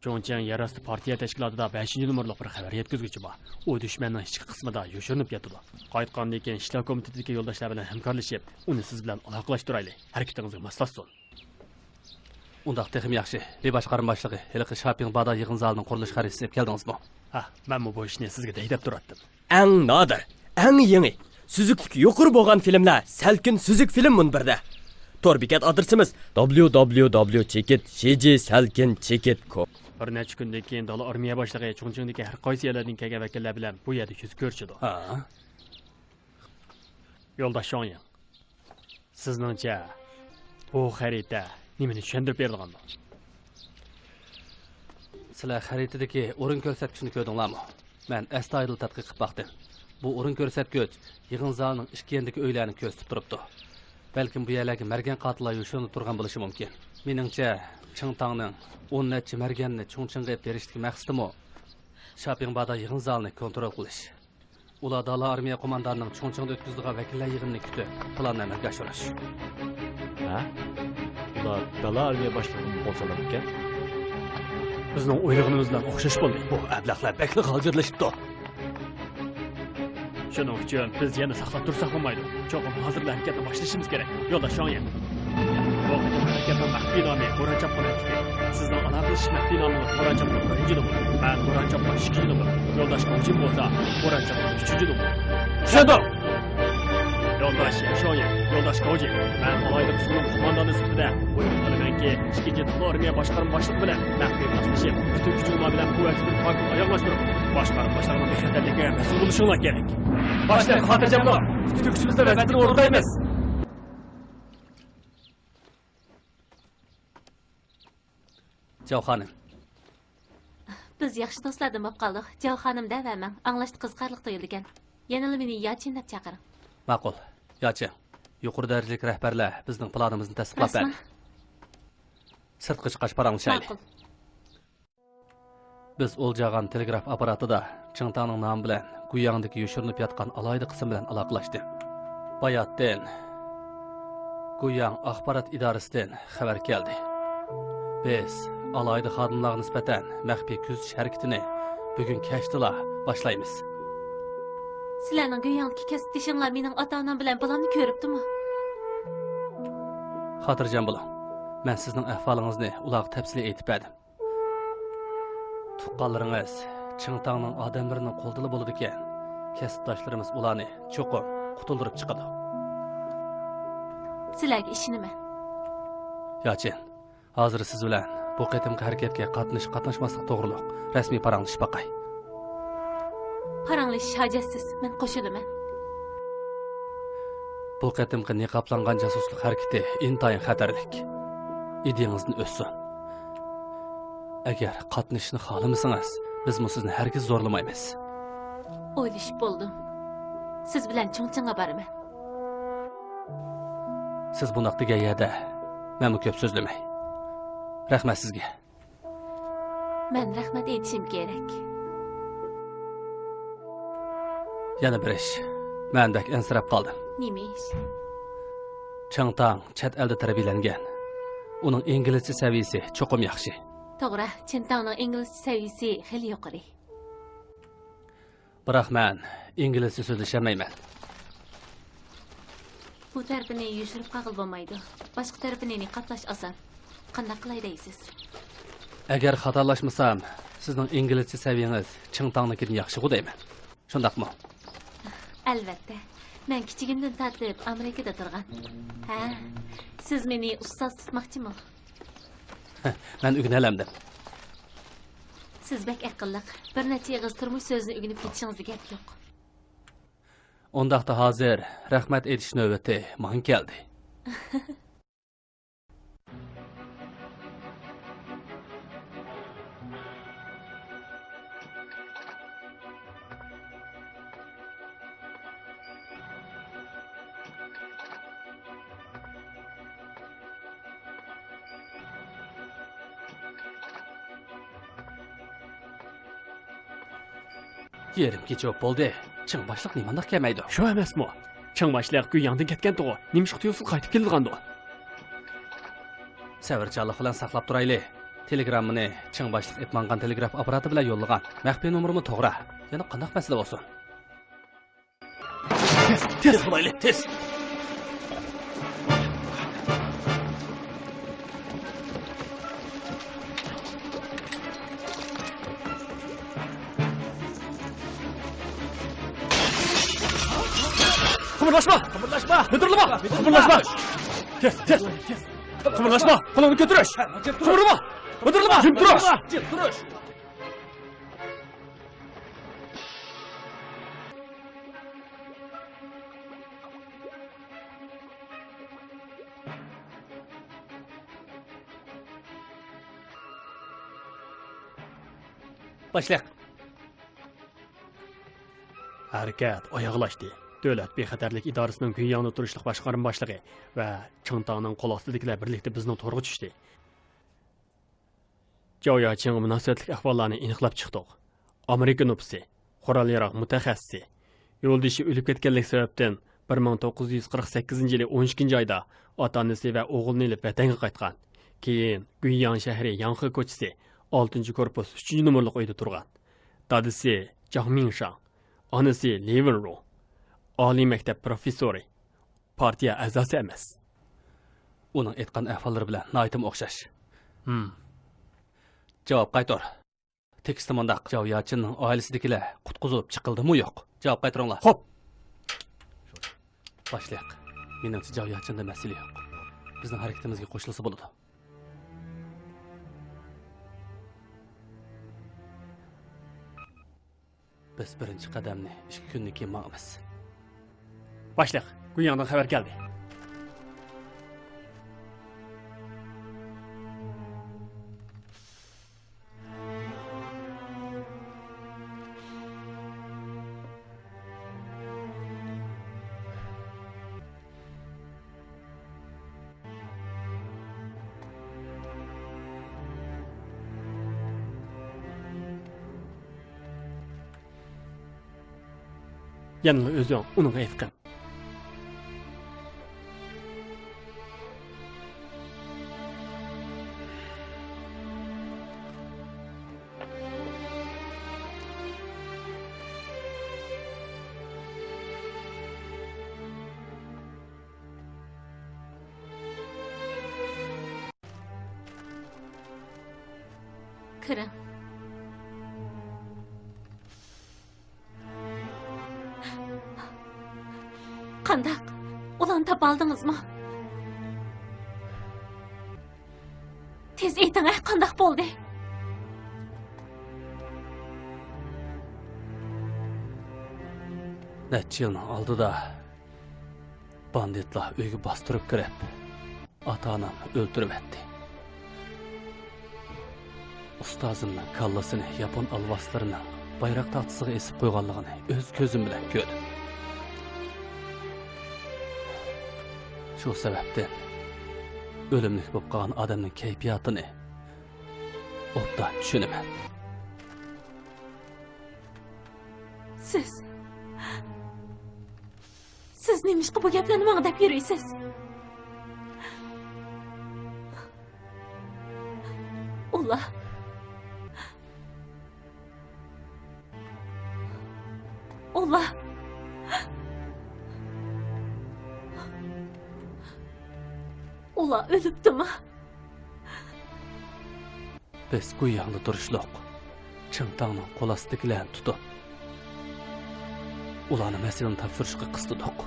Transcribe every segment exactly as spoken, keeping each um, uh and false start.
چۇڭچىڭ يەر ئاستى پارتىيە تەشكىلاتىدا بەشىنچى نومۇرلۇق بىر خەۋەر يەتكۈزگۈچى بار. ئۇ دۈشمەننىڭ ئىچكى قىسمىدا يوشۇرۇنۇپ ياتىدۇ. قايتقاندىن كېيىن ئىشلار كومىتېتىدىكى يولداشلار بىلەن ھەمكارلىشىپ، ئۇنى سىز بىلەن ئالاقىلەشتۈرەيلى. ھەرىكىتىڭىزگە ماسلاشسۇن. ئۇنداق تېخىمۇ ياخشى. لى باشقارما باشلىقى، ھېلىقى شاپىڭ بادا يىغىن زالىنىڭ قۇرۇلۇش خەرىتىسىنى ئېلىپ كەلدىڭىزمۇ؟ ھە، مەنمۇ بۇ ئىشنى سىزگە دەي دەپ تۇراتتىم. ئەڭ نادىر، ئەڭ يېڭى، سۈزۈكلۈكى يۇقىرى بولغان فىلىملەر سەلكىن سۈزۈك فىلىم مۇنبىرىدە. تور بېكەت ئادرېسىمىز دابليۇ دابليۇ دابليۇ چېكىت شى جى سەلكىن چېكىت كوم. بىر نەچچە كۈندىن كېيىن دالا ئارمىيە باشلىقى چۇڭچىڭدىكى ھەر قايسى يەرلەردىن كەلگەن ۋەكىللەر بىلەن بۇ يەردە يۈز كۆرۈشىدۇ. ھا؟ يولداش شاڭيىڭ، سىزنىڭچە، بۇ خەرىتە نېمىنى چۈشەندۈرۈپ بېرىدىغاندۇ؟ سىلەر خەرىتىدىكى ئورۇن كۆرسەتكۈچنى كۆردۈڭلارمۇ؟ مەن ئەستايىدىل تەتقىق قىلىپ باقتىم. بۇ ئورۇن كۆرسەتكۈچ يىغىن زالىنىڭ ئىككى يېنىدىكى ئۆيلەرنى كۆرسىتىپ تۇرۇپتۇ. بەلكىم بۇ يەرلەرگە مەرگەن قاتىللار يوشۇرۇنۇپ تۇرغان بولۇشى مۇمكىن. مېنىڭچە، چىڭ تاڭنىڭ ئون نەچچە مەرگەننى چۇڭچىڭغا ئېلىپ بېرىشتىكى مەقسىتىمۇ شاپىڭبادا يىغىن زالىنى كونترول قىلىش. ئۇلار دالا ئارمىيە قوماندانىنىڭ چۇڭچىڭدا ئۆتكۈزىدىغان ۋەكىللەر يىغىنىنى كۈتۈپ، پىلاننى ئەمەلگە ئاشۇرۇش. ھە؟ ئۇلار دالا ئارمىيە باشلىقىنى قول سالىدىكەن. بىزنىڭ ئويلىغىنىمىز بىلەن ئوخشاش بولدى. بۇ ئەبلەخلەر بەكلا غالجىرلىشىپتۇ. شۇنىڭ ئۈچۈن بىز يەنە ساقلاپ تۇرساق بولمايدۇ. چوقۇم ھازىرلا ھەرىكەتنى باشلىشىمىز كېرەك. يولداش شاڭيەن. بۇ قېتىمقى ھەرىكەتنىڭ مەخپىي نامى بوران چاپقۇن ھەرىكىتى. سىزنىڭ ئالاقىلىشىش مەخپىي نامىڭىز بوران چاپقۇن بىرىنچى نومۇر. مەن بوران چاپقۇن ئىككىنچى نومۇر. يولداش گاۋجىن بولسا بوران چاپقۇن ئۈچىنچى نومۇر. چۈشەندىڭ؟ يولداش يەن شاڭيەن، يولداش گاۋجىن. مەن ئالاھىدە قىسىمنىڭ قوماندانى سۈپىتىدە بۇيرۇق قىلىمەنكى، ئىككىنچى دالا ئارمىيە باشقارما باشلىقى بىلەن مەخپىي ماسلىشىپ، پۈتۈن كۈچىڭلار بىلەن قۇۋۋەتسىزلىك پاكىز ئاياغلاشتۇرۇپ، باشقارما باشلىقىنىڭ بىخەتەرلىكىگە مەسئۇل بولۇشۇڭلار كېرەك. باشلىق، خاتىرجەم بولۇڭ. پۈتكۈن كۈچىمىز بىلەن ۋەزىپىنى ئورۇندايمىز. جاۋ خانىم. بىز ياخشى دوستلاردىن بولۇپ قالدۇق. جاۋ خانىم دەۋەرمەڭ. ئاڭلاشتا قىزىقارلىق تۇيۇلىدىكەن. يەنىلا مېنى ياچىن دەپ چاقىرىڭ. ماقۇل. ياچىن. يۇقىرى دەرىجىلىك رەھبەرلەر بىزنىڭ پىلانىمىزنى تەستىقلاپ بەردى. راستمۇ؟ سىرتقا چىققاچ پاراڭلىشايلى. ماقۇل. بىز ئولجاغان تېلېگراف ئاپپاراتىدا چىڭتاڭنىڭ نامى بىلەن گۇياڭدىكى يوشۇرۇنۇپ ياتقان ئالاھىدە قىسىم بىلەن ئالاقىلاشتى. باياتتىن گۇياڭ ئاخبارات ئىدارىسىدىن خەۋەر كەلدى. بىز ئالاھىدە خادىملارغا نىسبەتەن مەخپىي كۆزىتىش ھەرىكىتىنى بۈگۈن كەچتىلا باشلايمىز. سىلەرنىڭ گۇياڭدىكى كەسىپدىشىڭلار مېنىڭ ئاتا-ئانام بىلەن بالامنى كۆرۈپتىمۇ؟ خاتىرجەم بولۇڭ. مەن سىزنىڭ ئەھۋالىڭىزنى ئۇلارغا تەپسىلىي ئېيتىپ بەردىم. تۇغقانلىرىڭىز چىڭتاڭنىڭ ئادەملىرىنىڭ قولىدىلا بولىدىكەن، كەسىپداشلىرىمىز ئۇلارنى چوقۇم قۇتۇلدۇرۇپ چىقىدۇ. سىلەرگە ئىشىنىمەن. ياچىن، ھازىر سىز بىلەن بۇ قېتىمقى ھەرىكەتكە قاتنىشىش-قاتناشماسلىق توغرۇلۇق رەسمىي پاراڭلىشىپ باقاي. پاراڭلىشىش ھاجەتسىز، مەن قوشۇلىمەن. بۇ قېتىمقى نىقابلانغان جاسۇسلۇق ھەرىكىتى ئىنتايىن خەتەرلىك. ئىدىيىڭىزدىن ئۆتسۇن. ئەگەر قاتنىشىشنى خالىمىسىڭىز، بىزمۇ سىزنى ھەرگىز زورلىمايمىز. ئويلىشىپ بولدۇم. سىز بىلەن چۇڭچىڭغا بارىمەن. سىز بۇنداق دېگەن يەردە مەنمۇ كۆپ سۆزلىمەي. رەھمەت سىزگە. مەن رەھمەت ئېيتىشىم كېرەك. يەنە بىر ئىش. مەن بەك ئەنسىرەپ قالدىم. نېمە ئىش؟ چىڭتاڭ چەت ئەلدە تەربىيەلەنگەن. ئۇنىڭ ئىنگلىزچە سەۋىيىسى چوقۇم ياخشى. توغرا، چىنتاڭنىڭ ئىنگلىزچە سەۋىيىسى خېلى يۇقىرى. بىراق مەن ئىنگلىزچە سۆزلىشەلمەيمەن. بۇ تەرىپىنى يوشۇرۇپ قالغىلى بولمايدۇ. باشقا تەرىپىنى نىقابلاش ئاسان. قانداق قىلاي دەيسىز؟ ئەگەر خاتالاشمىسام، سىزنىڭ ئىنگلىزچە سەۋىيىڭىز چىڭتاڭنىڭكىدىن ياخشىغۇ دەيمەن. شۇنداقمۇ؟ ئەلۋەتتە. مەن كىچىكىمدىن تارتىپ ئامېرىكىدا تۇرغان. ھە، سىز مېنى ئۇستاز تۇتماقچىمۇ؟ مەن ئۆگىنەلەمدىم. سىز بەك ئەقىللىق. بىر نەچچە ئېغىز تۇرمۇش سۆزىنى ئۆگىنىپ كېتىشىڭىزدە گەپ يوق. ئۇنداقتا ھازىر رەھمەت ئېيتىش نۆۋىتى ماڭا كەلدى. يېرىم كېچە بولۇپ بولدى. چىڭ باشلىق نېمانداق كەلمەيدۇ؟ شۇ ئەمەسمۇ؟ چىڭ باشلىق گۇياڭدىن كەتكەنتىغۇ؟ نېمىشقا تۇيۇقسىز قايتىپ كېلىدىغاندۇ؟ سەۋرچانلىق بىلەن ساقلاپ تۇرايلى. تېلېگراممىنى چىڭ باشلىق ئېلىپ ماڭغان تېلېگراف ئاپپاراتى بىلەن يوللىغان. مەخپىي نومۇرىمۇ توغرا. يەنە قانداق مەسىلە بولسۇن؟ تېز، تېز بولايلى، تېز. قىمىرلاشما! قىمىرلاشما! مىدىرلىما! قىمىرلاشما! تېز، تېز! قىمىرلاشما! قولۇڭنى كۆتۈرۈش! قىمىرلىما! مىدىرلىما! جىم تۇرۇش! جىم تۇرۇش! باشلىق. ھەرىكەت ئاياغلاشتى. دۆلەت بىخەتەرلىك ئىدارىسىنىڭ گۇيياڭدا تۇرۇشلۇق باشقارما باشلىقى ۋە چىڭتاڭنىڭ قول ئاستىدىكىلەر بىرلىكتە بىزنىڭ تورغا چۈشتى. جاۋ ياچىڭغا مۇناسىۋەتلىك ئەھۋاللارنى ئېنىقلاپ چىقتۇق. ئامېرىكا نوپۇسى، قورال-ياراغ مۇتەخەسسىسى، يولدىشى ئۆلۈپ كەتكەنلىكى سەۋەبتىن، بىر مىڭ توققۇز يۈز قىرىق سەككىزىنچى يىلى ئون ئىككىنچى ئايدا ئاتا-ئانىسى ۋە ئوغلىنى ئېلىپ ۋەتەنگە قايتقان. كېيىن گۇيياڭ شەھىرى ياڭخې كوچىسى، ئالتىنچى كورپۇس، ئۈچىنچى نومۇرلۇق ئۆيدە تۇرغان. دادىسى جاڭ مىڭشاڭ، ئانىسى لى ۋېنرۇ، ئالىي مەكتەپ پروفېسسورى، پارتىيە ئەزاسى ئەمەس. ئۇنىڭ ئېيتقان ئەھۋاللىرى بىلەن ناھايىتىمۇ ئوخشاش. ھىم. جاۋاب قايتۇر. تېكىستتە مۇنداق: جاۋ ياچىننىڭ ئائىلىسىدىكىلەر قۇتقۇزۇلۇپ چىقىلدىمۇ يوق؟ جاۋاب قايتۇرۇڭلار. خوپ. باشلىق، مېنىڭچە جاۋ ياچىندا مەسىلە يوق. بىزنىڭ ھەرىكىتىمىزگە قوشۇلسا بولىدۇ. بىز بىرىنچى قەدەمنى ئىككى كۈندىن كېيىن ماڭىمىز. باشلىق، گۇيياڭدىن خەۋەر كەلدى. يەنىلا ئۆزۈڭ ئۇنىڭغا ئېيتقىن. كىرىڭ. قانداق؟ ئۇلارنى تاپالدىڭىزمۇ؟ تېز ئېيتىڭ، ھە، قانداق بولدى؟ نەچچە يىلنىڭ ئالدىدا باندىتلار ئۆيگە باستۇرۇپ كىرىپ، ئاتا-ئانامنى ئۆلتۈرۈۋەتتى. ئۇستازىمنىڭ كاللىسىنى ياپون ئالۋاستىلىرىنىڭ بايراق تاختىسىغا ئېسىپ قويغانلىقىنى ئۆز كۆزۈم بىلەن كۆردۈم. شۇ سەۋەبتىن ئۆلۈملۈك بولۇپ قالغان ئادەمنىڭ كەيپىياتىنى ئوبدان چۈشىنىمەن. سىز، سىز نېمىشقا بۇ گەپلەرنى ماڭا دەپ يۈرىسىز؟ ئۇلار، ئۇلار، ئۇلار ئۆلۈپتىمۇ؟ بىز گۇيياڭدا تۇرۇشلۇق چىڭتاڭنىڭ قول ئاستىدىكىلەرنى تۇتۇپ، ئۇلارنى مەسىلىنى تاپشۇرۇشقا قىستىدۇق.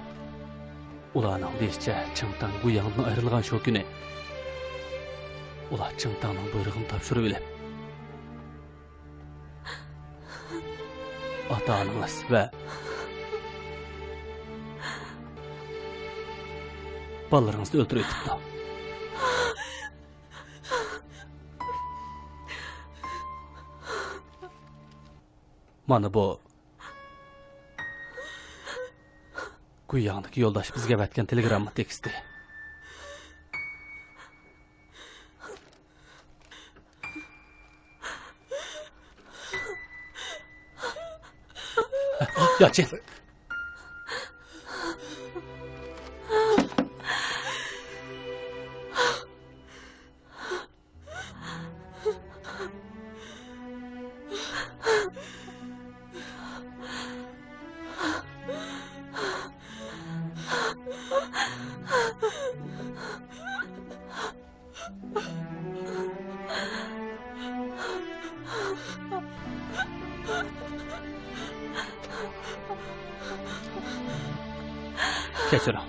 ئۇلارنىڭ دېيىشىچە، چىڭتاڭ گۇيياڭدىن ئايرىلغان شۇ كۈنى ئۇلار چىڭتاڭنىڭ بۇيرۇقىنى تاپشۇرۇۋېلىپ، ئاتا-ئانىڭىز ۋە بالىلىرىڭىزنى ئۆلتۈرۈۋېتىپتۇ. مانا بۇ گۇيياڭدىكى يولداش بىزگە ئەۋەتكەن تېلېگرامما تېكىستى. ياچى. كەچۈرۈڭ.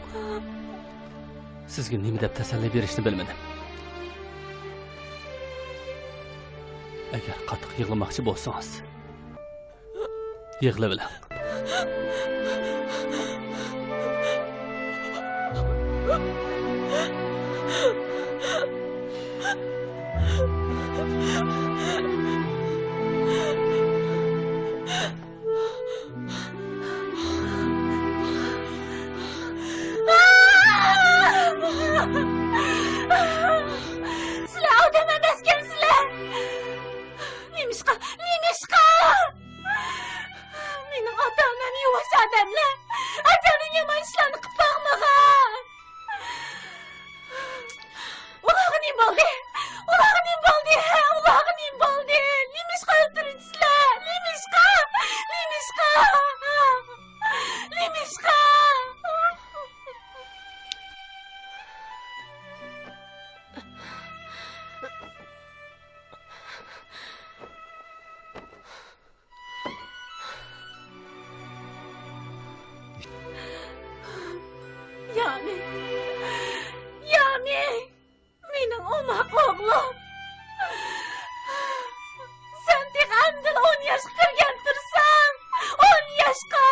سىزگە نېمە دەپ تەسەللى بېرىشنى بىلمىدىم. ئەگەر قاتتىق يىغلىماقچى بولسىڭىز، يىغلىۋېلىڭ. سىلەر ئادەم ئەمەسكەنسىلەر! نېمىشقا؟ نېمىشقا؟ مېنىڭ ئاتا-ئانام يۇۋاش ئادەملەر، ئەجەلدىن يامان ئىشلارنى قىلىپ باقمىغان. ئۇلارغا نېمە بولدى؟ ئۇلارغا نېمە بولدى؟ ھە، ئۇلارغا نېمە بولدى؟ نېمىشقا ئۆلتۈرۈۋېتىسىلەر؟ نېمىشقا؟ نېمىشقا؟ نېمىشقا؟ يامى، يامى، مېنىڭ ئوماق ئوغلۇم. سەن تېخى ئەمدىلا ئون ياشقا كىرگەن تۇرساڭ، ئون ياشقا.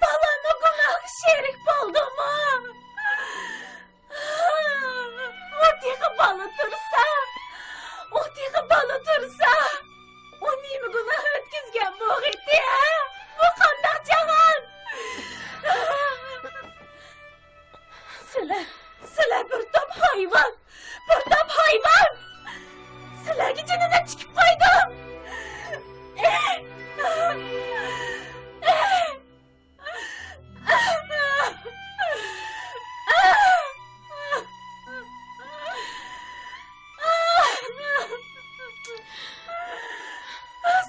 بالاممۇ گۇناھقا شېرىك بولدىمۇ؟ ئۇ تېخى بالا تۇرسا، ئۇ تېخى بالا تۇرسا، ئۇ نېمە گۇناھ ئۆتكۈزگەن بولغىيتى، ھە؟ بۇ قانداق جاھان؟ سىلەر، سىلەر بىر توپ ھايۋان، بىر توپ ھايۋان! سىلەرگە جېنىمنى تىكىپ قويدۇم!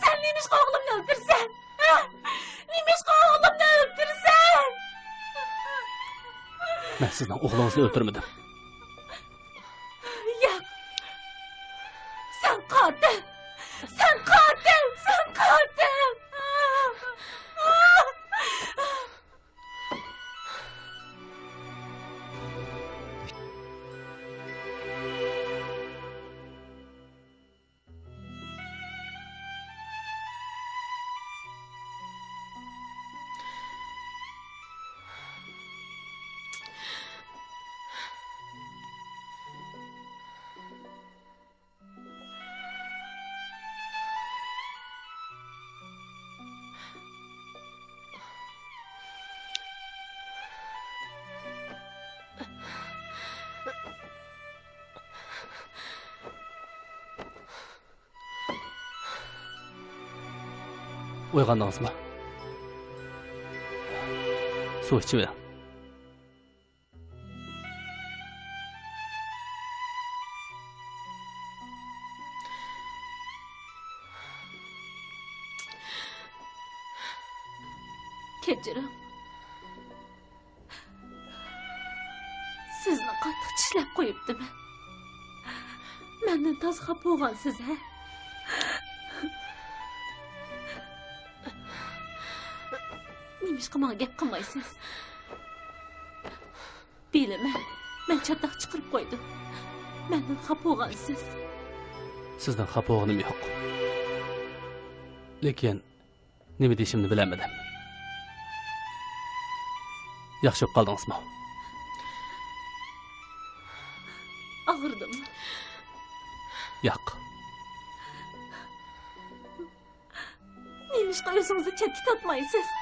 سەن نېمىشقا ئوغلۇمنى ئۆلتۈرىسەن؟ ھە؟ نېمىشقا ئوغلۇمنى ئۆلتۈرىسەن؟ مەن سىزنىڭ ئوغلىڭىزنى ئۆلتۈرمىدىم. ياق. سەن قاتىل! سەن قاتىل! سەن قاتىل! ئويغاندىڭىزمۇ؟ سۇ ئىچىۋېلىڭ. كەچۈرۈڭ. سىزنى قاتتىق چىشلەپ قويۇپتىمەن. مەندىن تازا خاپا بولغانسىز، ھە؟ نېمىشقا ماڭا گەپ قىلمايسىز؟ بىلىمەن، مەن چاتاق چىقىرىپ قويدۇم. مەندىن خاپا بولغانسىز. سىزدىن خاپا بولغىنىم يوق. لېكىن نېمە دېيىشىمنى بىلەلمىدىم. ياخشى بولۇپ قالدىڭىزمۇ؟ ئاغرىدىممۇ؟ ياق. نېمىشقا ئۆزىڭىزنى چەتكە تارتمايسىز؟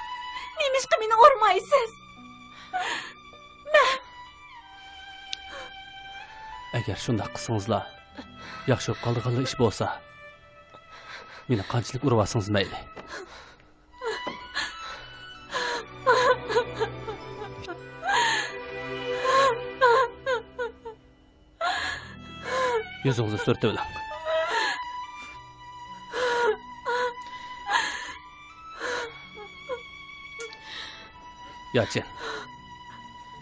نېمىشقا مېنى ئۇرمايسىز؟ مەن ئەگەر شۇنداق قىلسىڭىزلا، ياخشى بولۇپ قالىدىغانلا ئىش بولسا، مېنى قانچىلىك ئۇرۇۋالسىڭىز مەيلى. يۈزىڭىزنى سۈرتۈۋېلىڭ. ياچىن،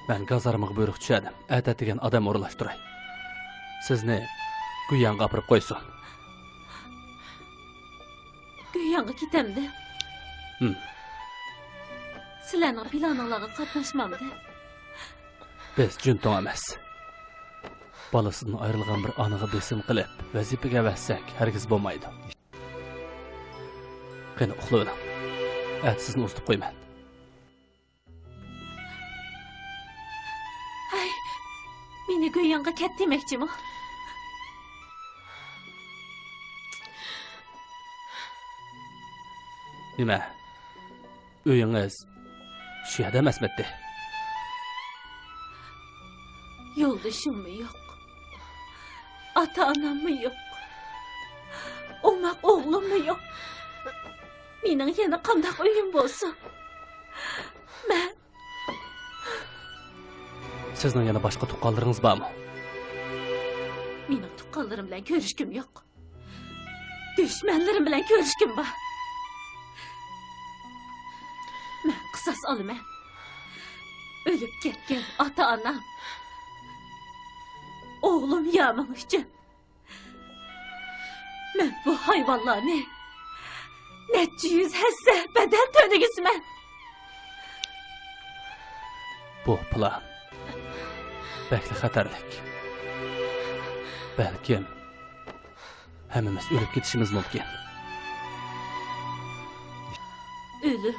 مەن گازارمىغا بۇيرۇق چۈشەردىم. ئەتە دېگەن ئادەم ئورۇنلاشتۇراي. سىزنى گۇيياڭغا ئاپىرىپ قويسۇن. گۇيياڭغا كېتەمدىم. ھىم. سىلەرنىڭ پىلانىڭلارغا قاتناشمامدىم. بىز جۈنتۇڭ ئەمەس. بالىسىدىن ئايرىلغان بىر ئانىغا بېسىم قىلىپ، ۋەزىپىگە ئەۋەتسەك ھەرگىز بولمايدۇ. قېنى، ئۇخلىۋېلىڭ. ئەتە سىزنى ئۇزىتىپ قويىمەن. ھەي، مېنى گۇيياڭغا كەت دېمەكچىمۇ؟ نېمە؟ ئۆيىڭىز شۇ يەردە ئەمەسمىتى؟ يولدىشىممۇ يوق. ئاتا-ئاناممۇ يوق. ئوماق ئوغلۇممۇ يوق. مېنىڭ يەنە قانداق ئۆيۈم بولسۇن؟ مەن. سىزنىڭ يەنە باشقا تۇغقانلىرىڭىز بارمۇ؟ مېنىڭ تۇغقانلىرىم بىلەن كۆرۈشكۈم يوق. دۈشمەنلىرىم بىلەن كۆرۈشكۈم بار. مەن قىساس ئالىمەن. ئۆلۈپ كەتكەن ئاتا-ئانام، ئوغلۇم يامىڭ ئۈچۈن مەن بۇ ھايۋانلارنى نەچچە يۈز ھەسسە بەدەل تۆلىگۈزىمەن. بۇ پىلان بەكلا خەتەرلىك. بەلكىم ھەممىمىز ئۆلۈپ كېتىشىمىز مۇمكىن. ئۆلۈم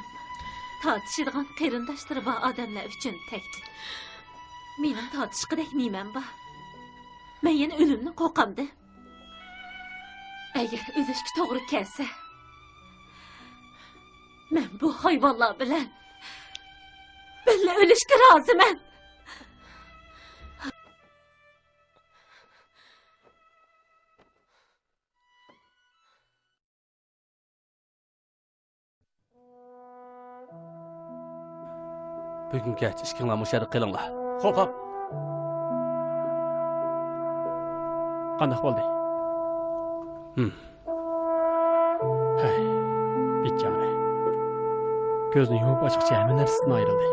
تارتىشىدىغان قېرىنداشلىرى بار ئادەملەر ئۈچۈن تەھدىت. مېنىڭ تارتىشقۇدەك نېمەم بار؟ مەن يەنە ئۆلۈمدىن قورقامدىم. ئەگەر ئۆلۈشكە توغرا كەلسە، مەن بۇ ھايۋانلار بىلەن بىللە ئۆلۈشكە رازىمەن. بۈگۈنگىچە ئىككىڭلار مۇشۇ يەردە قېلىڭلار. خوپ، خوپ. قانداق بولدى؟ ھىم. ھەي، بىچارە. كۆزنى يۇمۇپ ئاچقۇچە ھەممە نەرسىسىدىن ئايرىلدى.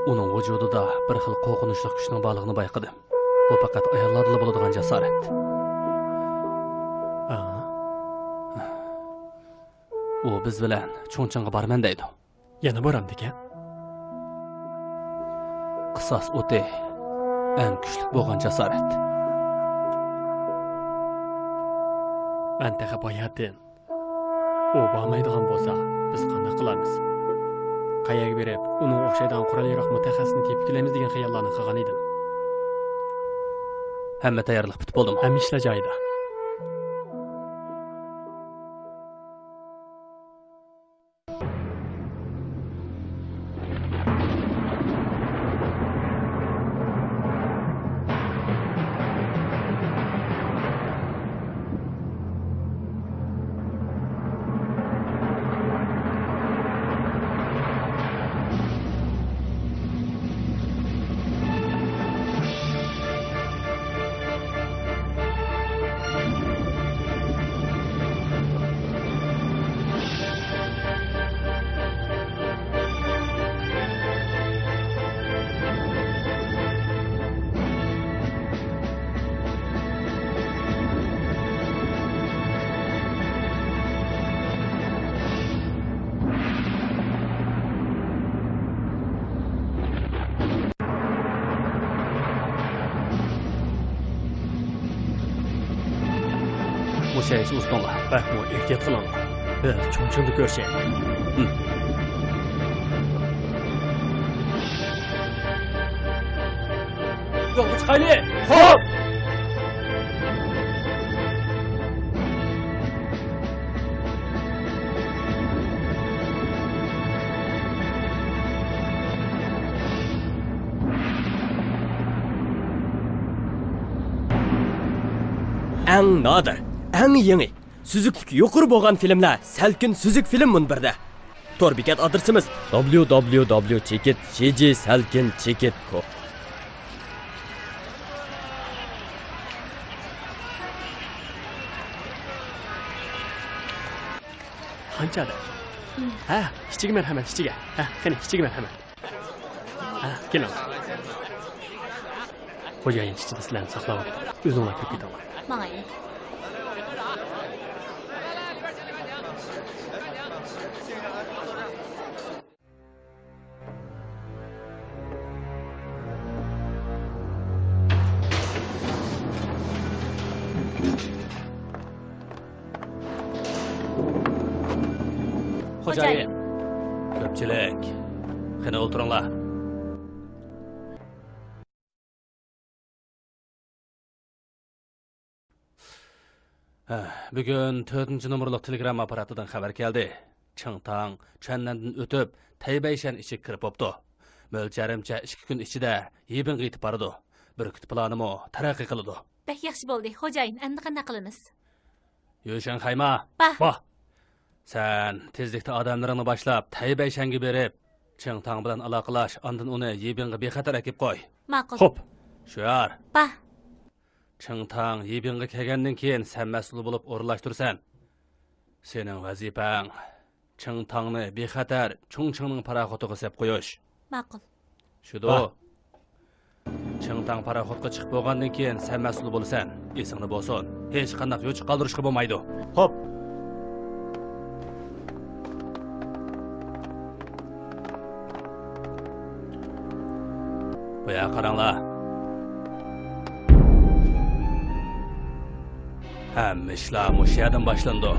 ئۇنىڭ ۋۇجۇدىدا بىر خىل قورقۇنچلۇق كۈچنىڭ بارلىقىنى بايقىدىم. بۇ پەقەت ئاياللاردىلا بولىدىغان جاسارەت. ئا. ئۇ بىز بىلەن چۇڭچىڭغا بارىمەن دەيدۇ. يەنە بارامدىكەن؟ قىساس ئوتى ئەڭ كۈچلۈك بولغان جاسارەت. مەن تېخى باياتىن، ئۇ بارمايدىغان بولسا، بىز قانداق قىلارمىز؟ قەيەرگە بېرىپ، ئۇنىڭغا ئوخشايدىغان قورال-ياراغ مۇتەخەسسىسىنى تېپىپ كېلەيمىز دېگەن خىياللارنى قىلغان ئىدىم. ھەممە تەييارلىق پۈتۈپ بولدىمۇ؟ ھەممە ئىشلار جايىدا. مۇشۇ ئىشنى ئۇزىتىڭلار. بەكمۇ ئېھتىيات قىلىڭلار. بىز چۇڭچىڭدا كۆرۈشەيلى. ھىم. يولغا چىقايلى! خوپ! ئەڭ نادىر، ئەڭ يېڭى، سۈزۈكلۈكى يۇقىرى بولغان فىلىملەر سەلكىن سۈزۈك فىلىم مۇنبىرىدە. تور بېكەت ئادرېسىمىز: دابليۇ دابليۇ دابليۇ چېكىت شى جى سەلكىن چېكىت كوم. قانچە ئادەم؟ ھە، ئىچىگە مەرھەمەت، ئىچىگە. ھە، قېنى، ئىچىگە مەرھەمەت. ھە، كېلىڭ. خوجايىن ئىچىدە سىلەرنى ساقلاۋاتىدۇ. ئۆزۈڭلار كىرىپ كېتىڭلار. ماڭايلى. خوجايىن. كۆپچىلىك، قېنى ئولتۇرۇڭلار. ھە، بۈگۈن تۆتىنچى نومۇرلۇق تېلېگرامما ئاپپاراتىدىن خەۋەر كەلدى. چىڭ تاڭ چۈەننەندىن ئۆتۈپ، تەيبەيشەن ئىچىگە كىرىپ بوپتۇ. مۆلچەرىمچە ئىككى كۈن ئىچىدە يىبىنغا يېتىپ بارىدۇ. بۈركۈت پىلانىمۇ تەرەققىي قىلىدۇ. بەك ياخشى بولدى، خوجايىن، ئەمدى قانداق قىلىمىز؟ يۈشەنخەيما. با. با. سەن تېزلىكتە ئادەملىرىڭنى باشلاپ، تەيبەيشەنگە بېرىپ، چىڭ تاڭ بىلەن ئالاقىلاش، ئاندىن ئۇنى يىبىنغا بىخەتەر ئەكىپ قوي. ماقۇل. خوپ. شۇيار. با. چىڭ تاڭ يىبىنغا كەلگەندىن كېيىن سەن مەسئۇل بولۇپ ئورۇنلاشتۇرىسەن. سېنىڭ ۋەزىپەڭ چىڭ تاڭنى بىخەتەر چۇڭچىڭنىڭ پاراخوتىغا سېلىپ قويۇش. ماقۇل. شىدۇ. ۋاھ. چىڭ تاڭ پاراخوتقا چىقىپ بولغاندىن كېيىن سەن مەسئۇل بولىسەن. ئېسىڭدە بولسۇن. ھېچقانداق يوچۇق قالدۇرۇشقا بولمايدۇ. خوپ. بۇ يەرگە قاراڭلار. ھەممە ئىشلار مۇشۇ يەردىن باشلىنىدۇ.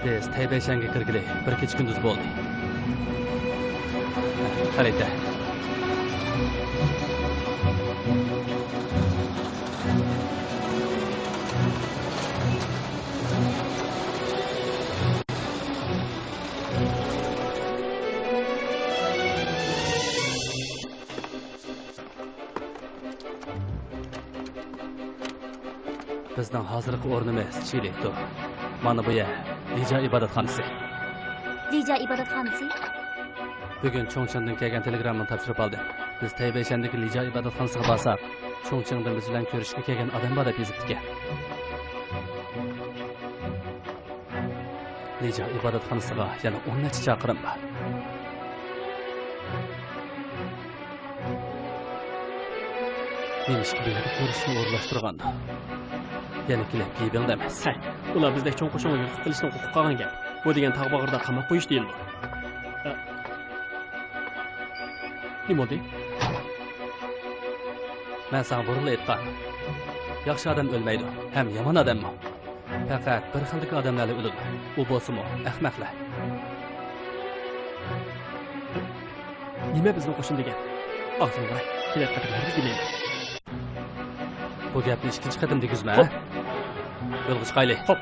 بىز تەيبەيشەنگە كىرگىلى بىر كېچە كۈندۈز بولدى. خەرىتە. بىزنىڭ ھازىرقى ئورنىمىز چىلىتو. مانا بۇ يەر لىجيا ئىبادەتخانىسى. لىجيا ئىبادەتخانىسى؟ بۈگۈن چۇڭچىڭدىن كەلگەن تېلېگراممىنى تاپشۇرۇپ ئالدىم. بىز تەيبەيشەندىكى لىجيا ئىبادەتخانىسىغا بارساق، چۇڭچىڭدىن بىز بىلەن كۆرۈشۈشكە كەلگەن ئادەم بار دەپ يېزىپتىكەن. لىجيا ئىبادەتخانىسىغا يەنە ئون نەچچە چاقىرىم بار. نېمىشقا بۇ يەردە كۆرۈشۈشنى ئورۇنلاشتۇرغاندۇ؟ يەنە كېلىپ يىبىڭدە ئەمەس. ھەي، ئۇلار بىزدەك چوڭ قوشۇنغا يوقلۇق قىلىشنىڭ ھوقۇقى قالغان گەپ. بۇ دېگەن تاغ باغرىدا قاماپ قويۇش دېيىلىدۇ. ئە، نېمە بولدى؟ مەن ساڭا بۇرۇنلا ئېيتقان. ياخشى ئادەم ئۆلمەيدۇ، ھەم يامان ئادەممۇ. پەقەت بىر خىلدىكى ئادەملەرلا ئۆلىدۇ. ئۇ بولسىمۇ ئەخمەقلەر. نېمە بىزنىڭ قوشۇن دېگەن؟ ئاغزىڭنى بۇراي، كېلەر قېتىم ھەرگىز دېمەيمەن. بۇ گەپنى ئىككىنچى قېتىم دېگۈزمە، ھە؟ خوپ. يولغا چىقايلى. خوپ.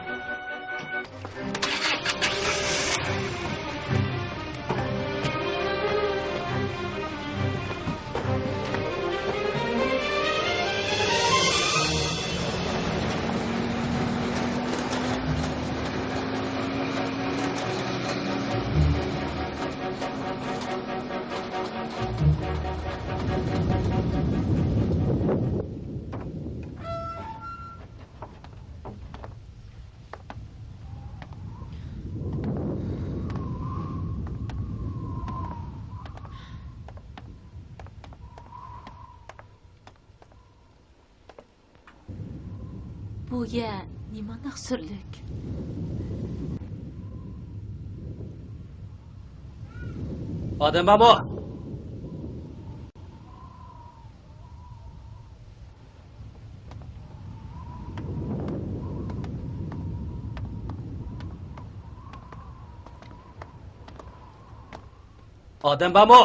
بۇ يەر نېمانداق سۈرلۈك؟ ئادەم بارمۇ؟ ئادەم بارمۇ؟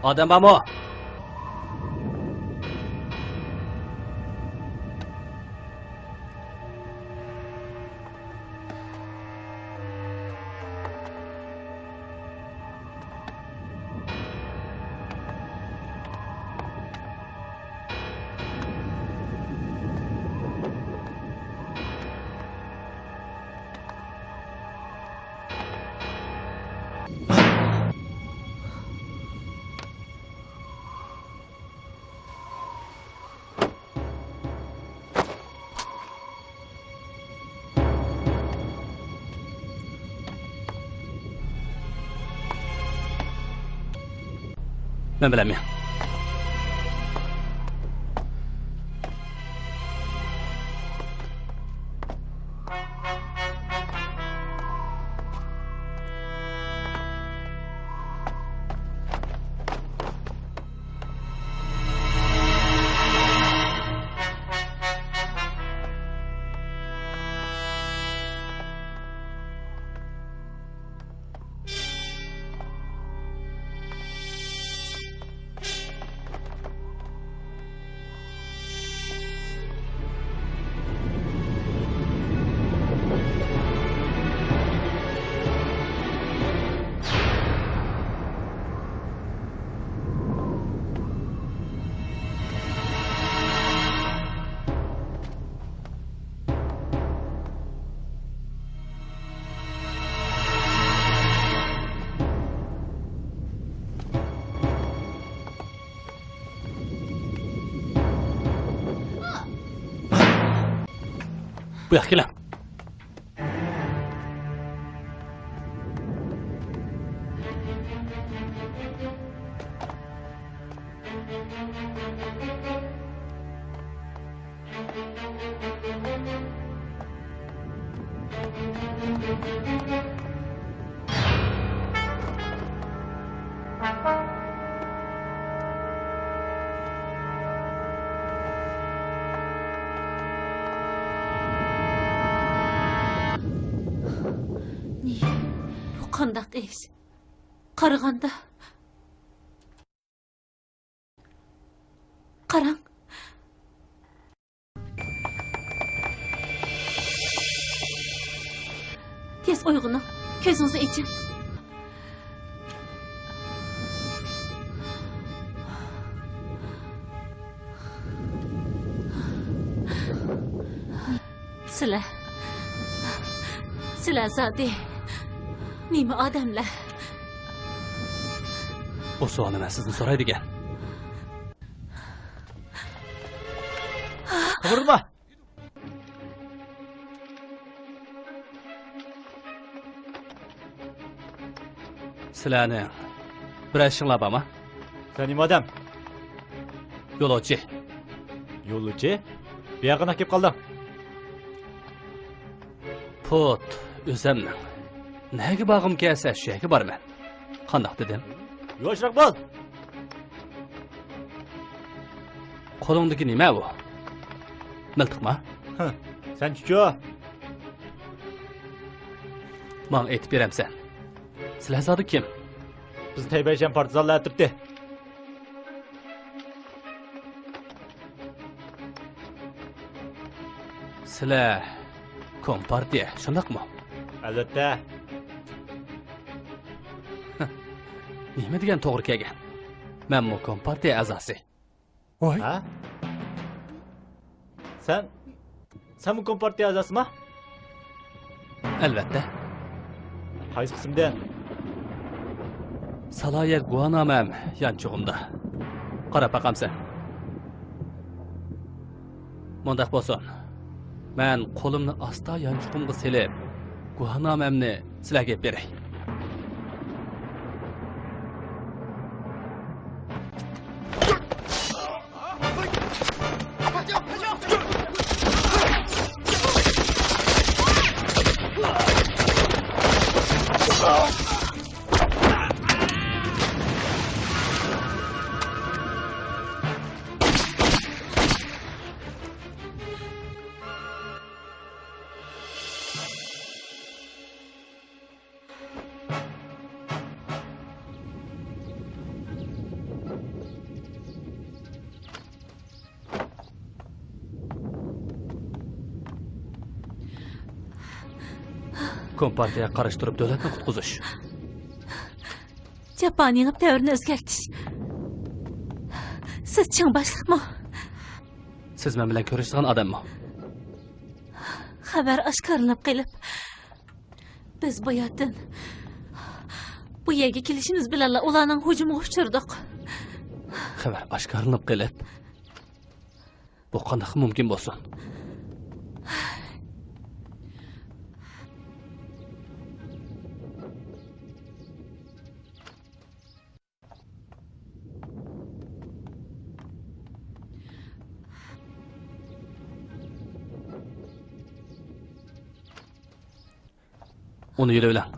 ئادەم بارمۇ؟ مەن بىلەن مېڭ. بۇ ياققا كېلىڭ. نېمە؟ بۇ قانداق ئىش؟ قارىغاندا، قاراڭ. تېز ئويغىنىڭ، كۆزىڭىزنى ئېچىڭ. سىلەر، سىلەر زادى نېمە ئادەملەر؟ بۇ سوئالنى مەن سىزدىن سوراي دېگەن. توغرىما؟ سىلەرنىڭ بىرەر ئىشىڭلار بارمۇ؟ سەن نېمە ئادەم؟ يولۇچى. يولۇچى؟ بۇياققا نەق كېلىپ قالدىڭ؟ پۇت ئۆزەمنىڭ. نەگە بارغۇم كەلسە، شۇ يەرگە بارىمەن. قانداق دېدىم؟ يۇۋاشراق بول! قولۇڭدىكى نېمە بۇ؟ مىلتىقما؟ ھە، سەنچىچۇ؟ ماڭا ئېيتىپ بېرەمسەن؟ سىلەر زادى كىم؟ بىز تەيبەيشەن پارتىزانلار ئەترىتى. سىلەر كومپارتىيە، شۇنداقمۇ؟ ئەلۋەتتە. نېمە دېگەن توغرا كەلگەن؟ مەنمۇ كومپارتىيە ئەزاسى. ۋاي. ھە؟ سەن، سەنمۇ كومپارتىيە ئەزاسىما؟ ئەلۋەتتە. قايسى قىسىمدىن؟ سالايە گۇۋاھنامەم يانچۇقۇمدا. قاراپ باقامسەن؟ مۇنداق بولسۇن. مەن قولۇمنى ئاستا يانچۇقۇمغا سېلىپ، گۇۋاھنامەمنى سىلەرگە ئېلىپ بېرەي. كومپارتىيەگە قارشى تۇرۇپ دۆلەتنى قۇتقۇزۇش. جاپانى يېڭىپ دەۋرنى ئۆزگەرتىش. سىز چىڭ باشلىقمۇ؟ سىز مەن بىلەن كۆرۈشىدىغان ئادەممۇ؟ خەۋەر ئاشكارىلىنىپ قېلىپ، بىز بۇ يەردىن، بۇ يەرگە كېلىشىمىز بىلەنلا ئۇلارنىڭ ھۇجۇمىغا ئۇچرىدۇق. خەۋەر ئاشكارىلىنىپ قېلىپ، بۇ قانداق مۇمكىن بولسۇن؟ ئۇنى يۈرۈۋېلىڭ.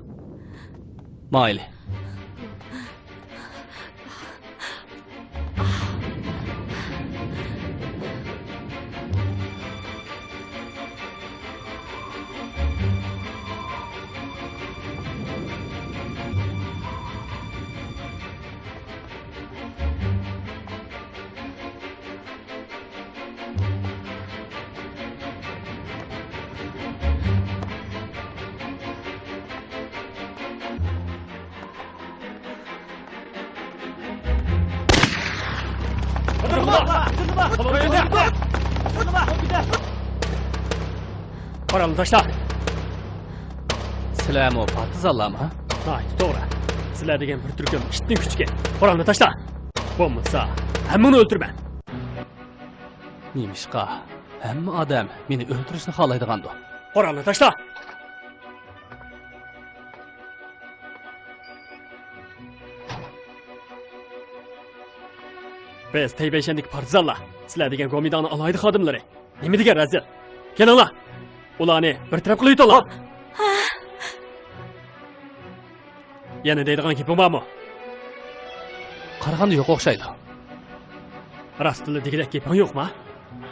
ماڭايلى. قورالنى تاشلا! سىلەرمۇ پارتىزانلارمۇ؟ ناھايىتى توغرا. سىلەر دېگەن بىر تۈركۈم ئىتنىڭ كۈچۈكى. قورالنى تاشلا! بولمىسا، ھەممىڭنى ئۆلتۈرىمەن. نېمىشقا ھەممە ئادەم مېنى ئۆلتۈرۈشنى خالايدىغاندۇ؟ قورالنى تاشلا! بىز تەيبەيشەندىكى پارتىزانلار، سىلەر دېگەن گومىنداڭنىڭ ئالاھىدە خادىملىرى. نېمە دېگەن رەزىل! كېلىڭلار! ئۇلارنى بىر تەرەپ قىلىۋېتىڭلار! يەنە دەيدىغان گېپىڭ بارمۇ؟ قارىغاندا يوق ئوخشايدۇ. راستتىنلا دېگۈدەك گېپىڭ يوقما؟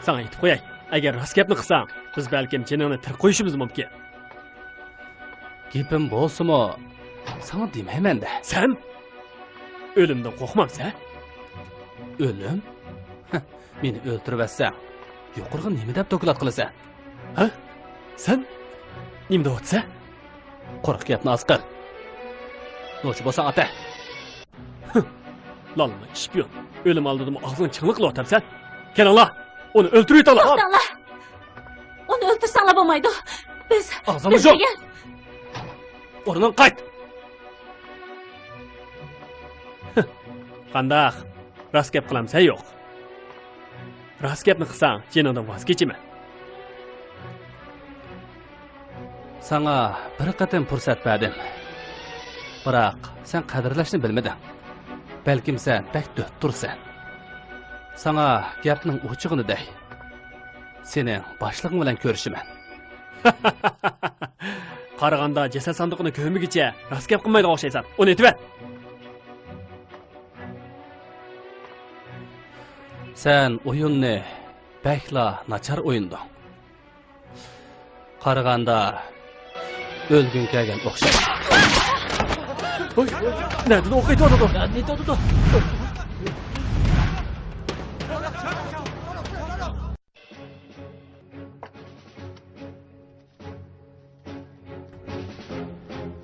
ساڭا ئېيتىپ قوياي، ئەگەر راست گەپنى قىلساڭ، بىز بەلكىم جېنىڭنى تىرىپ قويۇشىمىز مۇمكىن. گېپىم بولسىمۇ، ساڭا دېمەيمەن-دە. سەن؟ ئۆلۈمدىن قورقمامسەن؟ ئۆلۈم؟ مېنى ئۆلتۈرۈۋەتسەڭ، يۇقىرىغا نېمە دەپ دوكلات قىلىسەن؟ ھە؟ سەن نېمە دەۋاتىسەن؟ قۇرۇق گەپنى ئاز قىل. نوچى بولساڭ ئاتە. لالما ئىشپىيون، ئۆلۈم ئالدىدىمۇ ئاغزىڭنى چىڭلىق قىلىۋاتامسەن؟ كېلىڭلار، ئۇنى ئۆلتۈرۈۋېتىڭلار! توختاڭلار! ئۇنى ئۆلتۈرسەڭلار بولمايدۇ. بىز، ئاغزىڭنى بىز يۇم! دېگەن ئورنۇڭغا قايت! قانداق؟ راست گەپ قىلامسەن يوق؟ راست گەپنى قىلساڭ، جېنىڭدىن ۋاز كېچىمەن. ساڭا بىر قېتىم پۇرسەت بەردىم. بىراق، سەن قەدىرلەشنى بىلمىدىڭ. بەلكىم سەن بەك دۆتتۇرسەن. ساڭا گەپنىڭ ئوچۇقىنى دەي. سېنىڭ باشلىقىڭ بىلەن كۆرۈشىمەن. قارىغاندا جەسەت ساندۇقىنى كۆرمىگۈچە راست گەپ قىلمايدىغان ئوخشايسەن. ئۇنى ئېتىۋەت! سەن ئويۇننى بەكلا ناچار ئوينىدىڭ. قارىغاندا ئۆلگۈڭ كەلگەن ئوخشايدۇ. ھوي، نەدىن ئوق ئېتىۋاتىدۇ؟ نەدىن ئېتىۋاتىدۇ؟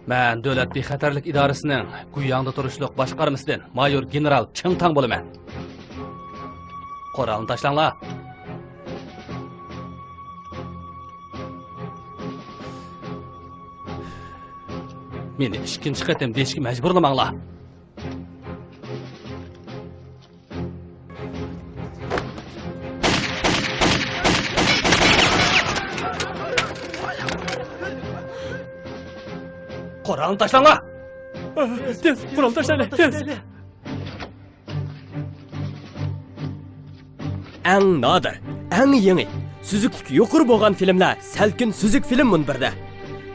مەن دۆلەت بىخەتەرلىك ئىدارىسىنىڭ گۇياڭدا تۇرۇشلۇق باشقارمىسىدىن مايور گېنېرال چىڭ تاڭ بولىمەن. قورالنى تاشلاڭلار. مېنى ئىككىنچى قېتىم دېيىشكە مەجبۇرلىماڭلار. قورالنى تاشلاڭلار! تېز، قورالنى تاشلايلى، تېز! ئەڭ نادىر، ئەڭ يېڭى، سۈزۈكلۈكى يۇقىرى بولغان فىلىملەر سەلكىن سۈزۈك فىلىم مۇنبىرىدە.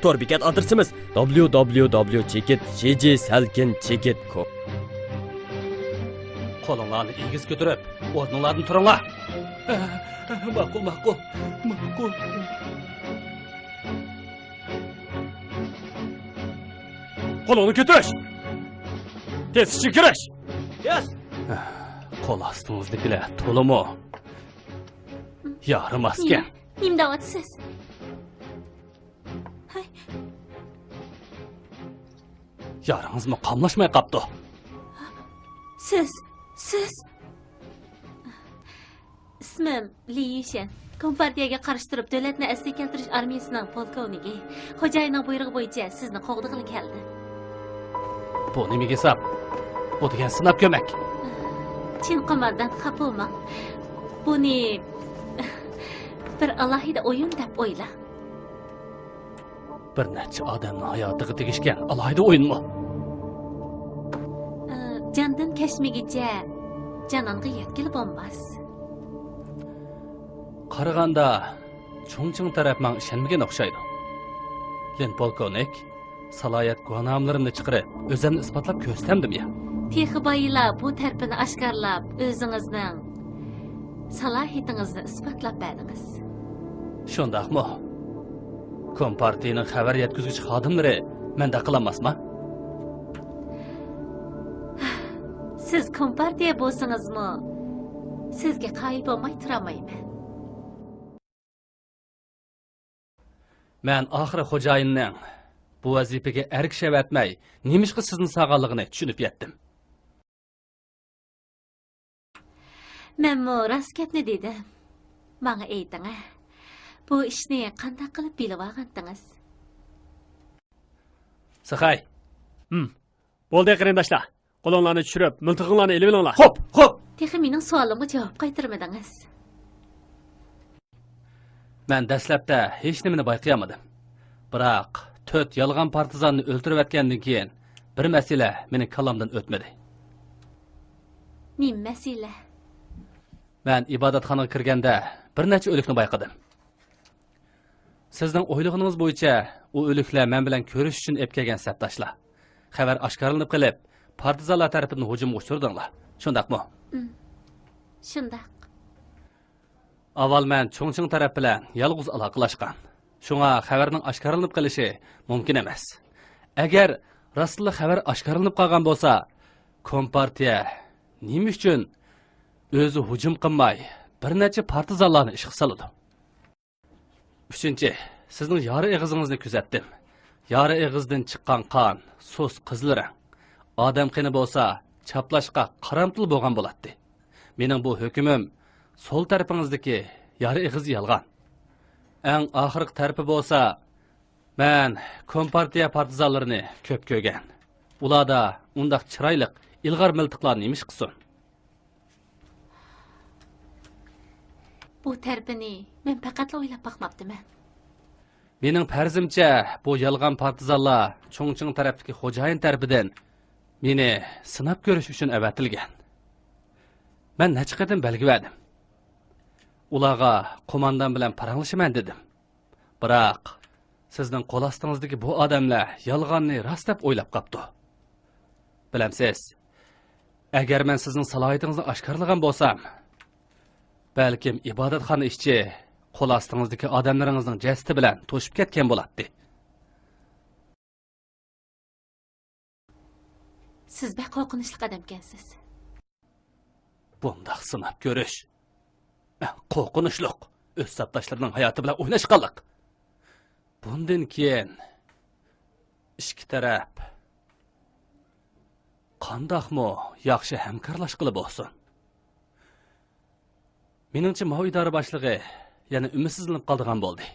تور بېكەت ئادرېسىمىز: دابليۇ دابليۇ دابليۇ چېكىت جى جى سەلكىن چېكىت كوم. قولۇڭلارنى ئېگىز كۆتۈرۈپ، ئورنۇڭلاردىن تۇرۇڭلار. ماقۇل، ماقۇل، ماقۇل. قولۇڭنى كۆتۈرۈش! تېز ئىچىگە كىرىش! يەس! قول ئاستىڭىزدىكىلەر تولىمۇ يارىماسكەن. نېمە؟ نېمە دەۋاتىسىز؟ ھاي. يارىڭىزمۇ قاملاشماي قاپتۇ. سىز، سىز. ئىسمىم لى يۈشەن. كومپارتىيەگە قارشى تۇرۇپ، دۆلەتنى ئەسلىگە كەلتۈرۈش ئارمىيىسىنىڭ پولكوۋنىكى. خوجايىننىڭ بۇيرۇقى بويىچە سىزنى قوغدىغىلى كەلدىم. بۇ نېمىگە ھېساب؟ بۇ دېگەن سىناپ كۆمەك. چىن قوماندان، خاپا بولماڭ. بۇنى بىر ئالاھىدە ئويۇن دەپ ئويلاڭ. بىر نەچچە ئادەمنىڭ ھاياتىغا تېگىشكەن ئالاھىدە ئويۇنمۇ؟ ئى، جاندىن كەچمىگىچە جانانغا يەتكىلى بولماس. قارىغاندا، چۇڭچىڭ تەرەپ ماڭا ئىشەنمىگەن ئوخشايدۇ. لىن پولكوۋنىك، سالاھىيەت گۇۋاھنامىلىرىمنى چىقىرىپ، ئۆزۈمنى ئىسپاتلاپ كۆرسەتتىمدىم يا؟ تېخى بايىلا بۇ تەرىپىنى ئاشكارىلاپ، ئۆزىڭىزنىڭ سالاھىيىتىڭىزنى ئىسپاتلاپ بەردىڭىز. شۇنداقمۇ؟ كومپارتىيىنىڭ خەۋەر يەتكۈزگۈچى خادىملىرى مەندەك قىلالماسما؟ سىز كومپارتىيە بولسىڭىزمۇ، سىزگە قايىل بولماي تۇرالمايمەن. مەن ئاخىرى خوجايىننىڭ بۇ ۋەزىپىگە ئەركىشەۋەتمەي، نېمىشقا سىزنى سالغانلىقىنى چۈشىنىپ يەتتىم. مەنمۇ راست گەپنى دېدىم. ماڭا ئېيتىڭە، بۇ ئىشنى قانداق قىلىپ بىلىۋالغانتىڭىز؟ سىخاي. ھىم. بولدى، قېرىنداشلار. قولۇڭلارنى چۈشۈرۈپ، مىلتىقىڭلارنى ئېلىۋېلىڭلار. خوپ، خوپ. تېخى مېنىڭ سوئالىمغا جاۋاب قايتۇرمىدىڭىز. مەن دەسلەپتە ھېچنېمىنى بايقىيالمىدىم. بىراق، تۆت يالغان پارتىزاننى ئۆلتۈرۈۋەتكەندىن كېيىن، بىر مەسىلە مېنىڭ كاللامدىن ئۆتمىدى. نېمە مەسىلە؟ مەن ئىبادەتخانىغا كىرگەندە، بىر نەچچە ئۆلۈكنى بايقىدىم. سىزنىڭ ئويلىغىنىڭىز بويىچە، ئۇ ئۆلۈكلەر مەن بىلەن كۆرۈشۈش ئۈچۈن ئېلىپ كەلگەن سەپداشلار. خەۋەر ئاشكارىلىنىپ قېلىپ، پارتىزانلار تەرىپىدىن ھۇجۇمغا ئۇچرىدىڭلار. شۇنداقمۇ؟ ئىم، شۇنداق. ئاۋۋال مەن چۇڭچىڭ تەرەپ بىلەن يالغۇز ئالاقىلاشقان. شۇڭا خەۋەرنىڭ ئاشكارىلىنىپ قېلىشى مۇمكىن ئەمەس. ئەگەر راستلا خەۋەر ئاشكارىلىنىپ قالغان بولسا، كومپارتىيە نېمە ئۈچۈن ئۆزى ھۇجۇم قىلماي، بىر نەچچە پارتىزانلارنى ئىشقا سالىدۇ؟ ئۈچىنچى، سىزنىڭ يارا ئېغىزىڭىزنى كۆزەتتىم. يارا ئېغىزدىن چىققان قان سۇس قىزىل رەڭ. ئادەم قېنى بولسا، چاپلاشقا قارامتۇل بولغان بولاتتى. مېنىڭ بۇ ھۆكۈمۈم سول تەرىپىڭىزدىكى يارا ئېغىز يالغان. ئەڭ ئاخىرقى تەرىپى بولسا، مەن كومپارتىيە پارتىزانلىرىنى كۆپ كۆرگەن. ئۇلاردا ئۇنداق چىرايلىق، ئىلغار مىلتىقلار نېمىش قىلسۇن؟ بۇ تەرىپىنى مەن پەقەتلا ئويلاپ باقماپتىمەن. مېنىڭ پەرىزىمچە، بۇ يالغان پارتىزانلار چۇڭچىڭ تەرەپتىكى خوجايىن تەرىپىدىن مېنى سىناپ كۆرۈش ئۈچۈن ئەۋەتىلگەن. مەن نەچچە قېتىم بەلگە بەردىم. ئۇلارغا قوماندان بىلەن پاراڭلىشىمەن دېدىم. بىراق، سىزنىڭ قول ئاستىڭىزدىكى بۇ ئادەملەر يالغاننى راست دەپ ئويلاپ قاپتۇ. بىلەمسىز، ئەگەر مەن سىزنىڭ سالاھىيىتىڭىزنى ئاشكارىلىغان بولسام، بەلكىم ئىبادەتخانا ئىچى قول ئاستىڭىزدىكى ئادەملىرىڭىزنىڭ جەسىتى بىلەن توشۇپ كەتكەن بولاتتى. سىز بەك قورقۇنچلۇق ئادەمكەنسىز. بۇنداق سىناپ كۆرۈش ئەڭ قورقۇنچلۇق، ئۆز سەپداشلىرىنىڭ ھاياتى بىلەن ئويناشقانلىق. بۇندىن كېيىن ئىككى تەرەپ قانداقمۇ ياخشى ھەمكارلاشقىلى بولسۇن؟ مېنىڭچە، ماۋۇ ئىدارە باشلىقى يەنە ئۈمىدسىزلىنىپ قالىدىغان بولدى.